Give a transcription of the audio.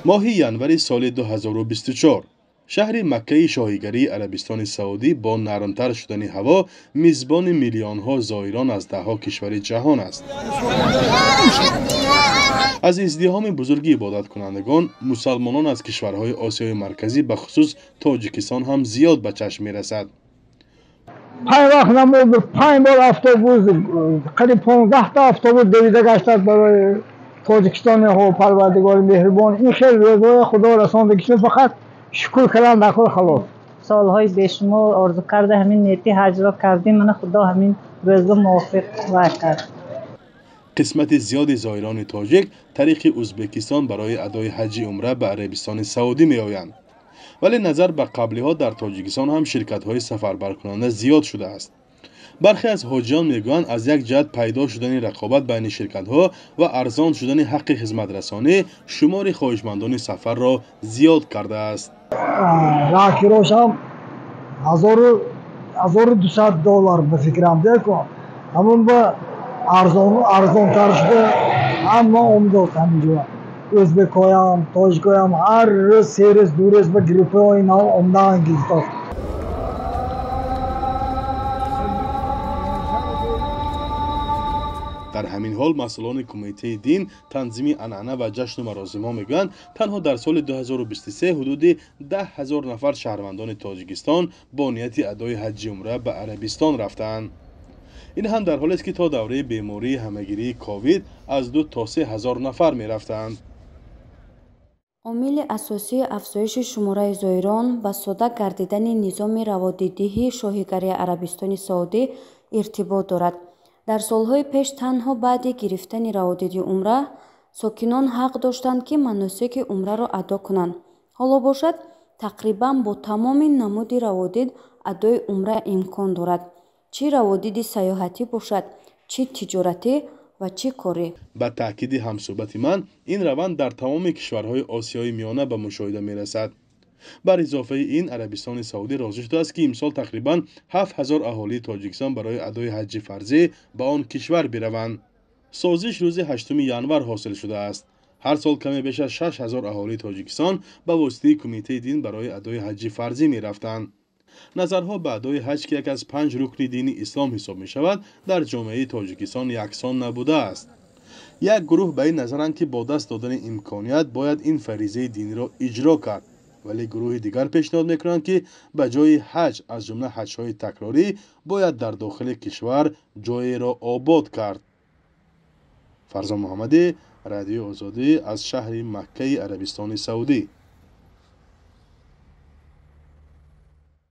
Моҳи январи соли 2024 шаҳри Маккаи шоҳигарии Арабистони Саудӣ бо нармтар шудани ҳаво мизбони миллионҳо зоирон аз даҳҳо кишвари ҷаҳон аст. Аз издиҳоми бузурги ибодаткунандагон мусалмонон аз кишварҳои Осиёи Марказӣ, ба хусус Тоҷикистон ҳам зиёд ба чашм мерасад. 5 вақт намоз, 5 бор автобус, қариб 15 та автобус давида гаштааст барои Тоҷикистони Парвардигори меҳрубон. Ин хел рӯзҳои Худо расонда ки фақат шукр кардан накор халос. Солҳои бешумор орзу карда ҳамин нияти ҳаҷро кардем, мана Худо ҳамин рӯзро мувофиқ кард. Қисмати зиёди зоирони тоҷик тариқи Ӯзбекистон барои адои ҳаҷи умра ба Арабистони Саудӣ меоянд. Вале назар ба қаблиҳо дар Тоҷикистон ҳам ширкатҳои сафарбаркунанда зиёд шудааст. Бархе аз ҳоҷиён мегӯянд, аз як ҷиҳат пайдо шудани рақобат байни ширкатҳо ва арзон шудани ҳаққи хизматрасонӣ шумори хоҳишмандони сафарро зиёд кардааст. Роҳкирошам $1200 ба фикрам деку, ҳамон ба арзонтар шуда, ҳама омадост ҳаминҷо. Ӯзбекҳоям, тоҷикҳоям ҳар рӯз 3 рӯз 2 рӯз ба гурӯҳҳои нав омадан гирифтааст. Дар ҳамин ҳол масъулони кумитаи дин, танзими анъана ва ҷашну маросимҳо мегӯянд, танҳо дар соли 2023 ҳудуди 10 000 нафар шаҳрвандони Тоҷикистон бо нияти адои ҳаҷи умра ба Арабистон рафтаанд. Ин ҳам дар ҳолест, ки то давраи бемории ҳамагирии ковид аз 2 то 3 ҳазор нафар мерафтаанд. Омили асосии афзоиши шумораи зоирон ба содда гардидани низоми раводиддиҳии шоҳигарии Арабистони Саудӣ иртибот дорад. Дар солҳои пеш танҳо баъди гирифтани раводиди умра сокинон ҳақ доштанд, ки маносики умраро адо кунанд. Ҳоло бошад, тақрибан бо тамоми намуди раводид адои умра имкон дорад. Чӣ раводиди сайёҳатӣ бошад, чӣ тиҷоратӣ ва чӣ корӣ. Ба таъкиди ҳамсӯҳбати ман, ин раванд дар тамоми кишварҳои Осиёи Миёна ба мушоҳида мерасад. Бар изофаи ин, Арабистони Саудӣ розӣ шудааст, ки имсол тақрибан 7000 аҳолии Тоҷикистон барои адои ҳаҷҷи фарзӣ ба он кишвар бираванд. Созиш рӯзи 8 январ ҳосил шудааст. Ҳар сол каме беш аз 6000 аҳолии Тоҷикистон ба воситаи кумитаи дин барои адои ҳаҷҷи фарзӣ мерафтанд. Назарҳо ба адои ҳаҷ, ки як аз 5 рукни дини ислом ҳисоб мешавад, дар ҷомеаи Тоҷикистон яксон набудааст. Як гурӯҳ ба ин назаранд, ки бо даст додани имконият бояд ин фаризаи диниро иҷро кард, вале гурӯҳи дигар пешниҳод мекунанд, ки ба ҷои ҳаҷ, аз ҷумла ҳаҷҳои такрорӣ, бояд дар дохили кишвар ҷоеро обод кард. Фарзон Муҳаммадӣ, Радиои Озодӣ аз шаҳри Маккаи Арабистони Саудӣ.